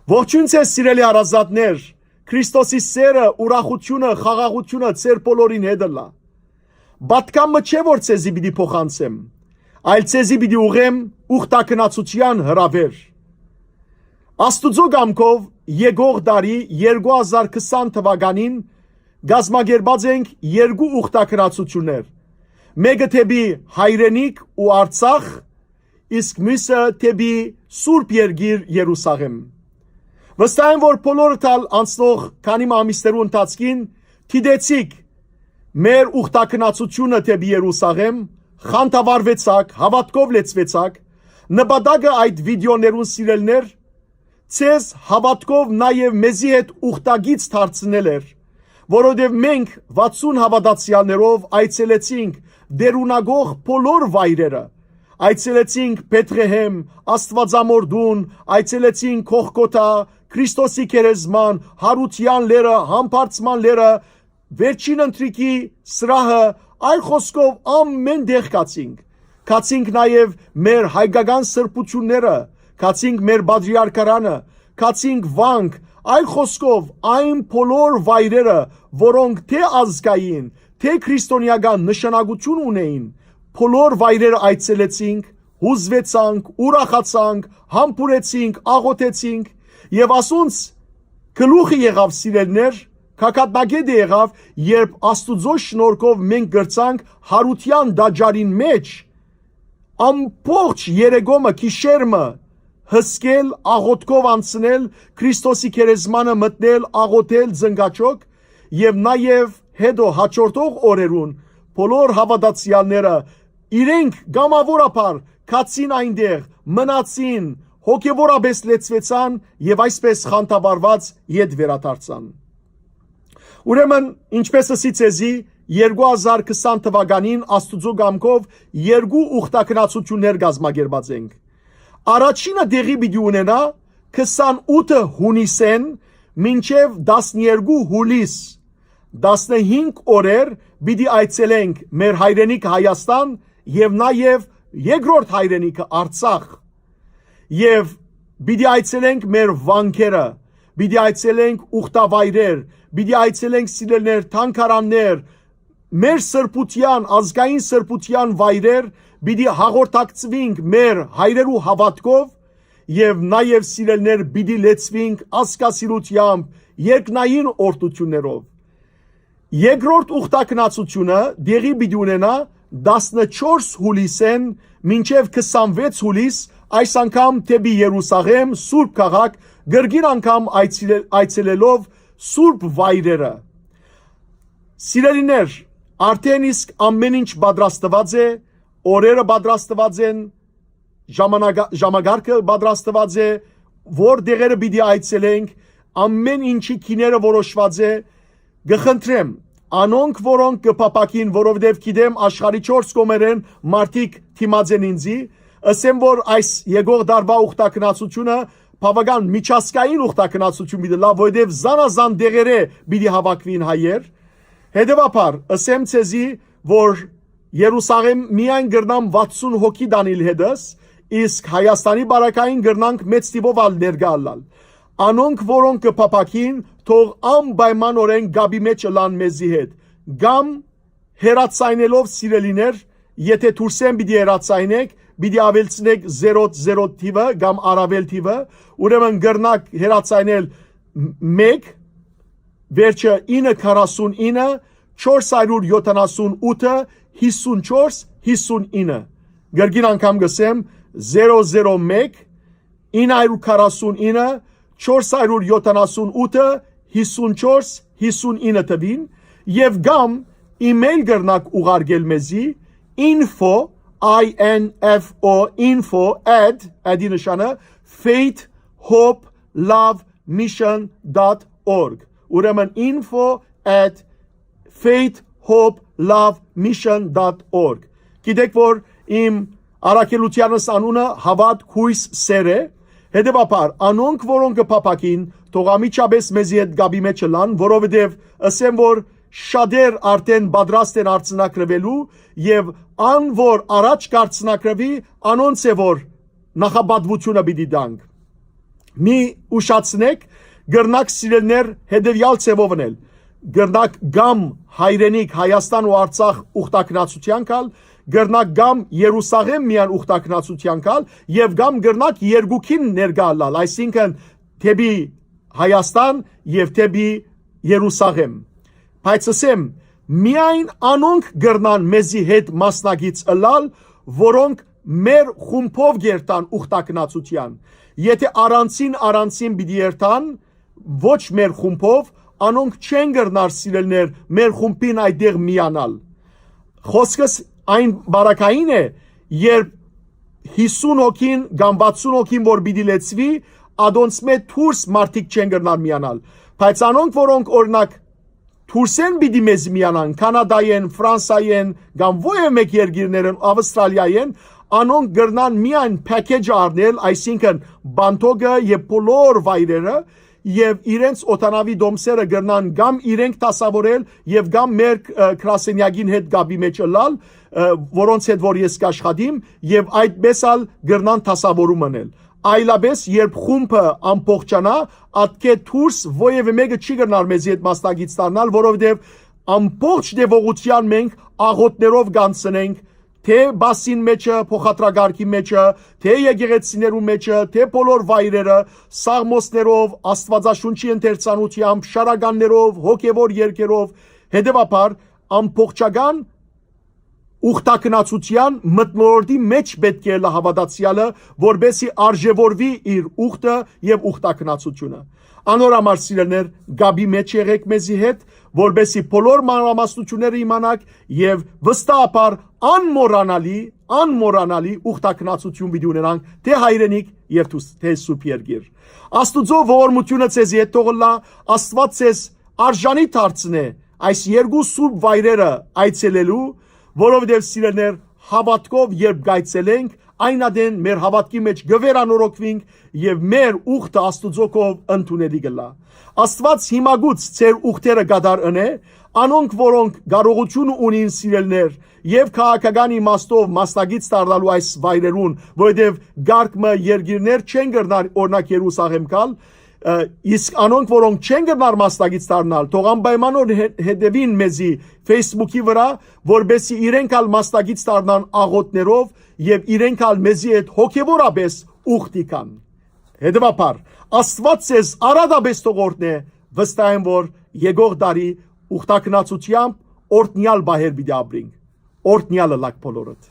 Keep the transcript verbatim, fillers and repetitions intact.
Ողջույն ձեզ, սիրելի հարազատներ, Քրիստոսի սերը, ուրախութիւնը, խաղաղութիւնը ձեր բոլորին հետ ըլլայ։ Պատգամ մը չէ, որ ձեզի պիտի փոխանցեմ, այլ ձեզի պիտի ուղղեմ ուխտագնացութեան հրաւեր։ Աստուծոյ կամքով եկող տարի երկու հազար քսան թուականին կազմակերպած ենք երկու ուխտագնացութիւններ, մէկը դէպի հայրենիք ու Արցախ, իսկ միւսը դէպի սուրբ երկիր Երուսաղէմ։ Վստահ եմ, որ բոլորդ ալ անցնող քանի մը ամիսներու ընթացքին դիտեցիք մեր ուխտագնացութիւնը դէպի Երուսաղէմ, խանդավառուեցաք, հաւատքով լեցուեցաք։ Նպատակը այդ վիդէոներուն, սիրելիներ, ձեզ հաւատքով նաեւ մեզի հետ ուխտագիծ դարձնել էր, որովհետեւ մենք վաթսուն հաւատացեալներով այցելեցինք դերունակող բոլոր վայրերը։ Այցելեցինք Բեթղեհեմ, Աստուածամոր տուն, այցելեցինք Գողգոթա, Քրիստոսի գերեզման, Յարութեան լեռը, Համբարձման լեռը, վերջին ընթրիքի սրահը, այլ խօսքով, ամէն տեղ գացինք։ Գացինք նաեւ մեր հայկական սրբութիւնները, գացինք մեր պատրիարքարանը, գացինք Վանք, այլ խօսքով, այն բոլոր վայրերը, որոնք թէ ազգային, թէ քրիստոնեական նշանակութիւն ունէին, բոլոր վայրերը այցելեցինք, յուզուեցանք, ուրախացանք, համբուրեցինք, աղօթեցինք, եւ ասոնց գլուխը եղաւ, սիրելիներ, գագաթնակետը եղաւ, երբ Աստուծոյ շնորհքով մենք կրցանք Յարութեան տաճարին մէջ ամբողջ երեկոյ մը, գիշեր մը հսկել, աղօթքով անցնել, Քրիստոսի գերեզմանը մտնել, աղօթել, զնգաչոք, եւ նաեւ հետո հաջորդող օրերուն բոլոր հաւատացեալները իրենք կամաւորաբար գացին այնտեղ, մնացին, հոգեւորապէս լեցուեցան եւ այսպէս խանդավառուած ետ վերադարձան։ Ուրեմն, ինչպէս ըսի ձեզի, երկու հազար քսան թուականին Աստուծոյ կամքով երկու ուխտագնացութիւններ կազմակերպած ենք։ Առաջինը տեղի պիտի ունենայ քսանութը յունիսէն մինչեւ տասներկու յուլիս, տասնհինգ օրեր պիտի այցելենք մեր հայրենիք Հայաստան եւ նաեւ երկրորդ հայրենիքը Արցախ, եւ պիտի այցելենք մեր վանքերը, պիտի այցելենք ուխտավայրեր, պիտի այցելենք, սիրելիներ, թանգարաններ, մեր սրբութեան, ազգային սրբութեան վայրեր, պիտի հաղորդակցուինք մեր հայրերու հաւատքով եւ նաեւ, սիրելիներ, պիտի լեցուինք ազգասիրութեամբ, երկնային օրհնութիւններով։ Երկրորդ ուխտագնացութիւնը տեղի պիտի ունենայ տասնչորս յուլիսէն մինչեւ քսանվեց յուլիս, այս անգամ դէպի Երուսաղէմ, սուրբ քաղաք, կրկին անգամ այցելե-, այցելելով սուրբ վայրերը։ Սիրելիներ, արդէն իսկ ամէն ինչ պատրաստուած է, օրերը պատրաստուած են, ժամանակա-, ժամակարգը պատրաստուած է, որ տեղերը պիտի այցելենք, ամէն ինչի գիները որոշուած է, կը խնդրեմ, անոնք, որոնք կը փափաքին, որովհետեւ գիտեմ, աշխարհի չորս կողմերէն մարդիկ դիմած են ինձի, ըսեմ, որ այս եկող տարուայ ուխտագնացութիւնը բաւական միջազգային ուխտագնացութիւն պիտի լա, որովհետեւ զանազան տեղերէ պիտի հաւաքուին հայեր։ Հետեւաբար, ըսեմ ձեզի, որ Երուսաղէմ միայն կրնամ վաթսուն հոգի տանիլ հետս, իսկ Հայաստանի պարագային կրնանք մեծ թիւով ալ ներկայ ըլլալ։ Անոնք, որոնք կը փափաքին, թող անպայմանօրէն կապի մէջ ըլլան մեզի հետ, կամ հեռացայնելով, սիրելիներ, եթե դուրսէն պիտի հեռացայնեք, պիտի աւելցնեք զերոյ, զերոյ թիւը կամ առաւել թիւը, ուրեմն կրնաք հեռացայնել մ-, մէկ, վերջը ինը քառասուն ինը, չորս հարիւր յոթանասուն ութը, հիսուն չորս, հիսուն ինը։ Կրկին անգամ կ'ըսեմ, զերոյ զերոյ մէկ, ինը հարիւր քառասուն ինը, չորս հարիւր յոթանասուն ութը, հիսուն չորս, հիսուն ինը թուին, եւ կամ email կրնաք ուղարկել մեզի, info, I N F O, info at, at-ի նշանը, faith hope love mission dot org։ Ուրեմն info at faith hope love mission dot org։ Գիտեք, որ իմ առաքելութեանս անունը Հաւատք, Յոյս, Սեր է։ Հետեւաբար, անոնք, որոնք կը փափաքին, թող անմիջապէս մեզի հետ կապի մէջ ըլլան, որովհետեւ ըսեմ, որ շատեր արդէն պատրաստ են արձանագրուելու եւ ան, որ առաջ կ'արձանագրուի, անոնց է, որ նախապատուութիւնը պիտի տանք։ Մի ուշացնեք, կրնաք սիրելիներ հետեւեալ ձեւով ընել. կրնաք կամ հայրենիք Հայաստան ու Արցախ ուխտագնացութեան գալ, կրնաք կամ Երուսաղէմ միայն ուխտագնացութեան գալ, եւ կամ կրնաք երկուքին ներկայ ըլլալ, այսինքն դէպի Հայաստան եւ դէպի Երուսաղէմ։ Բայց ըսեմ, միայն անոնք կրնան մեզի հետ մասնակից ըլլալ, որոնք մեր խումբով կերթան ուխտագնացութեան։ Եթէ առանձին, առանձին պիտի երթան, ոչ մեր խումբով, անոնք չեն կրնար, սիրելիներ, մեր խումբին այդտեղ միանալ։ Խօսքս այն բարակային է, երբ հիսուն հոգին կամ վաթսուն հոգին որ պիտի լեցուի, ադոնցմէ դուրս մարդիկ չեն կրնար միանալ։ Բայց անոնք, որոնք, օրինակ, դուրսէն պիտի մեզի միանան, Քանադայէն, Ֆրանսայէն կամ որեւէ մէկ երկիրներէն, Ավստրալիայէն, անոնք կրնան միայն package առնել, այսինքն բանթոգը եւ բոլոր վայրերը, եւ իրենց օդանաւի տոմսերը կրնան կամ իրենք դասաւորել եւ կամ մեր, ը, գրասենեակին հետ կապի մեջ ըլլալ, ը, որոնց հետ որ ես կաշխատիմ, եւ այդպես ալ կրնան դասաւորում անել։ Այլապես, երբ խումբը ամբողջանայ, ատկէ դուրս որեւէ մէկը չի կրնար մեզի հետ մասնակից դառնալ, որովհետեւ ամբողջ տեւողութեան մենք աղօթքներով կ'անցնենք, թէ բասին մէջը, փոխադրակարգի մէջը, թէ եկեղեցիներու մէջը, թէ բոլոր վայրերը, սաղմոսներով, Աստուածաշունչի ընթերցանութեամբ, շարականներով, հոգեւոր երգերով, հետեւաբար ամբողջական ուխտագնացութեան մթնոլորտի մէջ պէտք է ըլլայ հաւատացեալը, որպէսզի արժեւորուի իր ուխտը եւ ուխտագնացութիւնը։ Անոր համար, սիրելիներ, կապի մէջ եղէք մեզի հետ, որպէսզի բոլոր մանրամասնութիւնները իմանաք եւ վստահաբար անմոռանալի, անմոռանալի ուխտագնացութիւն պիտի ունենանք թէ հայրենիք եւ թուս-, թէ սուրբ երկիր։ Աստուծոյ ողորմութիւնը ձեզի հետ թող ըլլայ, Աստուած ձեզ արժանի դարձնէ այս երկու սուրբ վայրերը այցելելու, որովհետեւ, սիրելիներ, հաւատքով երբ կայցելենք, այն ատեն մեր հաւատքի մէջ կը վերանորոգուինք եւ մեր ուխտը Աստուծոյ կողմէ ընդունելի կ'ըլլայ։ Աստուած հիմակուց ձեր ուխտերը կդար ընէ, անոնք, որոնք կարողութիւնը ունին, սիրելիներ, եւ քաղաքական իմաստով մասնակից դառնալու այս վայրերուն, որովհետեւ կարգ մը երկիրներ չեն կրնար, օրինակ, Երուսաղէմ գալ, ը, իսկ անոնք, որոնք չեն կրնար մասնակից դառնալ, թող անպայմանօր հե-, հետեւին մեզի Facebook-ի վրայ, որպէսզի իրենք ալ մասնակից դառնան աղօթքներով եւ իրենք ալ մեզի հետ հոգեւորապէս ուխտի գան։ Հետեւաբար, Աստուած ձեզ արատապէս թող օրհնէ, վստահ եմ, որ եկող տարի ուխտագնացութեամբ օրհնեալ պահեր պիտի ապրինք։ Օրհնեալ ըլլաք բոլորդ։